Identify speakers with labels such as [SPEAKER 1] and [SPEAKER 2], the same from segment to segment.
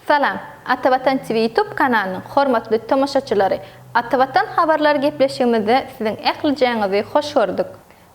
[SPEAKER 1] Salam, Atavatan TV YouTube kanalynyň hormatly tomaşaçylary! Atavatan habarlar gepleşigimizde siziň ählijäňizi hoş gördük.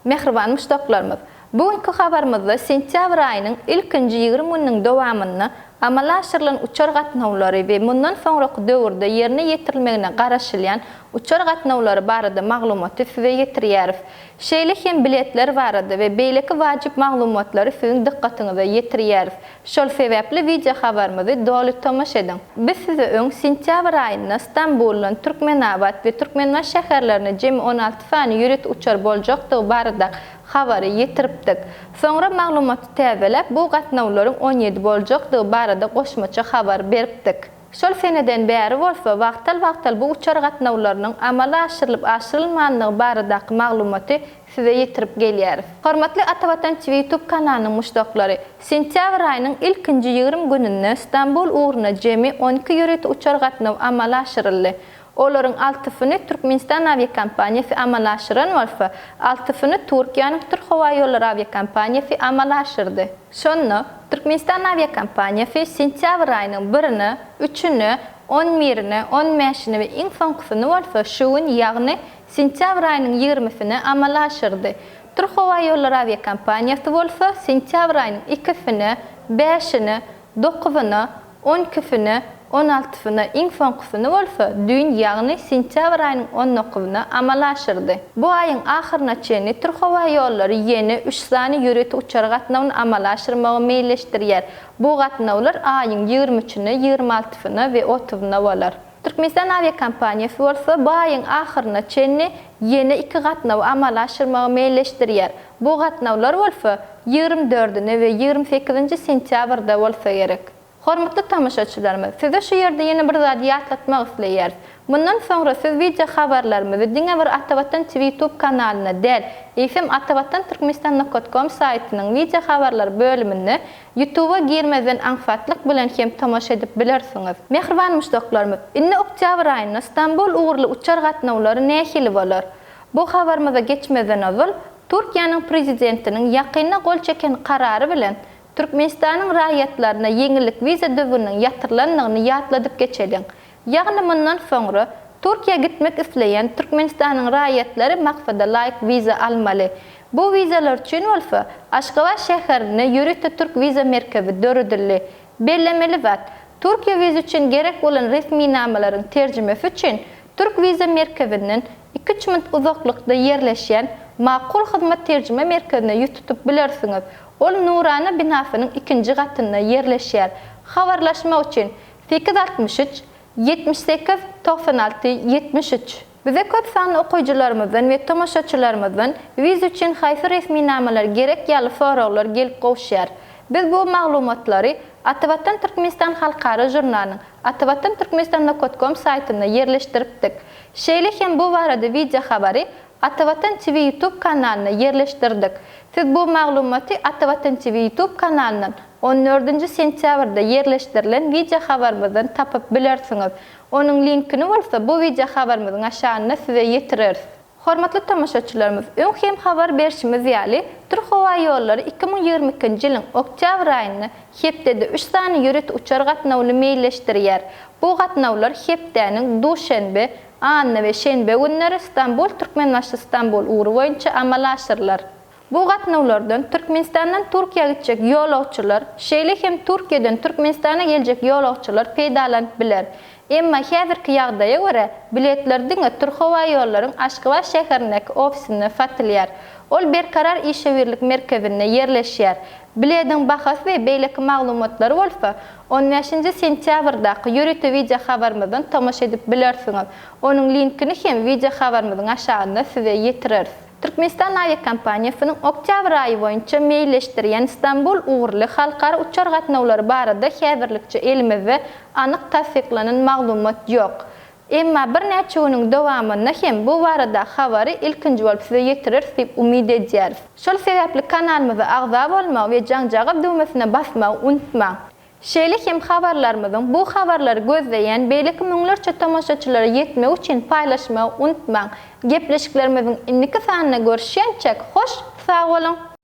[SPEAKER 1] Mähriban muşdaklarymyz! Bu günki habarymyzda sentýabr aýynyň ilkinji 20 gününiň dowamynda amala aşyrylan uçar gatnawlary we mundan soňraky döwürde ýerine ýetirilmegine garaşylýan uçar gatnawlary barada maglumaty size ýetirýäris. Şeýle hem biletler barada we beýleki wajyp maglumatlary siziň dykgatyňyza ýetirýäris. Şol sebäpli wideo habarymyzy doly tomaşa ediň. Biz size öň sentýabr aýynda Stambuldan Türkmenabat we Türkmenbaşy şäherlerine jemi 16 sany ýörite uçar boljakdygy barada habary ýetiripdik. Soňra maglumaty täzeläp, bu gatnawlaryň 17 boljakdygy barada goşmaça habar beripdik. Şol seneden bäri bolsa wagtal-wagtal bu uçar gatnawlarynyň amala aşyrylyp-aşyrylmanlygy baradaky maglumaty size ýetirip gelýäris. Hormatly Atavatan TV YouTube kanalynyň muşdaklary, sentýabr aýynyň ilkinji 20 gününde Stambul ugruna jemi 12 ýörite uçar gatnawy amala aşyryldy. Olaryň altysyny Türkmenistan awiakompaniýasy amala aşyran bolsa, altysyny Türkiýäniň Türkhowaýollary awiakompaniýasy amala aşyrdy. Şonda, Türkmenistan awiakompaniýasy sentýabr aýynyň birine, üçüne, on birine, on bäşine we iň soňkusyny bolsa şu gün, ýagny sentýabr aýynyň ýigrimisine amala aşyrdy. Türkhowaýollary awiakompaniýasy bolsa sentýabr aýynyň ikisine, bäşine, dokuzyna, on ikisine, on altysyna, iň soňkusyny bolsa düýn, ýagny sentýabr aýynyň on dokuzyna amala aşyrdy. Bu aýyň ahyryna çenli Türkhowaýollary ýene üç sany ýörite uçar gatnawyny amala aşyrmagy meýilleşdirýär. Bu gatnawlar aýyň 23 üçüne, 26 syna we otuzyna bolar. Türkmenistan awiakompaniýasy bolsa bu aýyň ahyryna çenli ýene iki gatnawy amala aşyrmagy meýilleşdirýär. Bu gatnawlar bolsa 24-üne we 28-nji sentýabrda bolsa gerek. Hormatly tomaşaçylarymyz, size şu ýerde ýene bir zady ýatlatmak isleýäris. Mundan soňra siz wideo habarlarymyzy diňe bir Atavatan TV YouTube kanalynda däl, eýsem Atavatan Türkmenistan nokat kom saýtynyň wideo habarlar bölüminde YouTube-a girmezden aňsatlyk bilen hem tomaşa edip bilersiňiz. Mähriban muşdaklarymyz, indi oktýabr aýynda Stambul ugurly uçar gatnawlary nähili bolar? Bu habarymyza geçmezden ozal, Türkiýäniň Prezidentiniň ýakynda gol çeken karary bilen Türkmenistanyň raýatlaryna ýeňillik wiza düzgüniniň ýatyrylandygyny ýatladyp geçeliň. Ýagny mundan soňra Türkiýä gitmek isleýän Türkmenistanyň raýatlary maksada laýyk wiza almaly. Bu wizalar üçin bolsa Aşgabat şäherinde ýörite Türk wiza merkezi döredildi. Bellemeli zat, Türkiýe wiza üçin gerek bolan resminamalaryň terjimesi üçin Türk wiza merkezinden iki-üç minut uzaklykda ýerleşýän Makul Hyzmat terjime merkezine ýüz tutup bilersiňiz. Ol Nurana binasynyň ikinji gatynda ýerleşýär. Habarlaşmak üçin, 863 78 96 73. Bize köp sanly okyjylarymyzdan we tomaşaçylarymyzdan wiza üçin haýsy resminamalar gerek ýaly soraglar gelip gowuşýar. Biz bu maglumatlary Atavatan Türkmenistan halkara žurnalynyň Atavatan Türkmenistan nokat kom saýtynda ýerleşdiripdik. Şeýle hem bu barada wideo habary Atavatan TV YouTube kanalynda ýerleşdirdik. Siz bu maglumaty Atavatan TV YouTube kanalyndan on dördünji sentýabrda ýerleşdirilen wideo habarymyzdan tapyp bilersiňiz. Onuň linkini bolsa bu wideo habarymyzyň aşagynda size ýetireris. Hormatly tomaşaçylarymyz, öň hem habar berşimiz ýaly, Türkhowaýollary 2022-nji ýylyň oktýabr aýynda hepdede üç sany ýörite uçar gatnawyny meýilleşdirýär. Bu gatnawlar hepdäniň duşenbe, anna we şenbe günleri Stambul-Türkmenbaşy-Stambul ugry boýunça amala aşyrylar. Bu gatnawlardan Türkmenistandan Türkiýä gitjek ýolagçylar, şeýle hem Türkiýeden Türkmenistana geljek ýolagçylar peýdalanyp biler. Emma häzirki ýagdaýa görä, biletler diňe Türkhowaýollaryň Aşgabat şäherindäki ofisinde satylýar. Ol Berkarar işewürlik merkezinde ýerleşýär. Bilediň bahasy we beýleki maglumatlary bolsa, on bäşinji sentýabrdaky ýörite wideo habarymyzdan tomaşa edip bilersiňiz. Onuň linkini hem wideo habarymyzyň aşagynda size ýetireris. Türkmenistan awiakompaniýasynyň oktýabr aýy boýunça meýilleşdirýän Stambul ugurly halkara uçar gatnawlary barada häzirlikçe elimizde anyk tassyklanan maglumat ýok. Emma birnäçe günüň dowamynda hem bu barada habary ilkinji bolup size ýetireris diýip umyt edýäris. Şol sebäpli kanalymyza agza bolmagy we jaňjagaz düwmesine basmagy unutmaň. Şeýle hem habarlarymyzyň bu habarlary gözleýän beýleki müňlerçe tomaşaçylara ýetmegi üçin paýlaşmagy unutmaň. Gepleşiklerimiziň indiki sanynda görüşýänçäk hoş sag boluň!